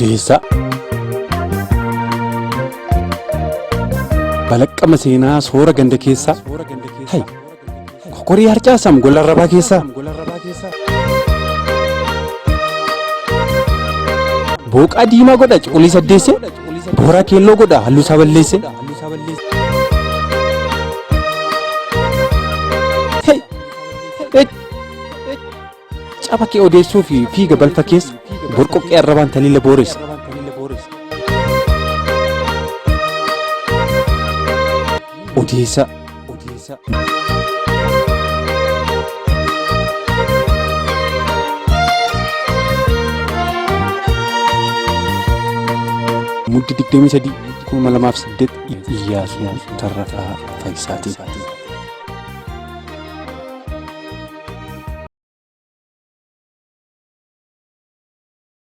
Odeessaa. Balaqqama seenaa soora ganda keessaa. Hay! Kokorii harcaasam gola arrabaa keessaa. Booqaa diimaa godha cuquliisa addeesse. Booraa keelloo godha halluu isaa balleesse. Hey! Hey! Caba kee odeessuu fi fiiga balfa keessa borqoqqee arrabaan taliila booressa. Odeessa. Muddi 23 2008 Iyyaasuu Tarrafaa Fayyisaatiin.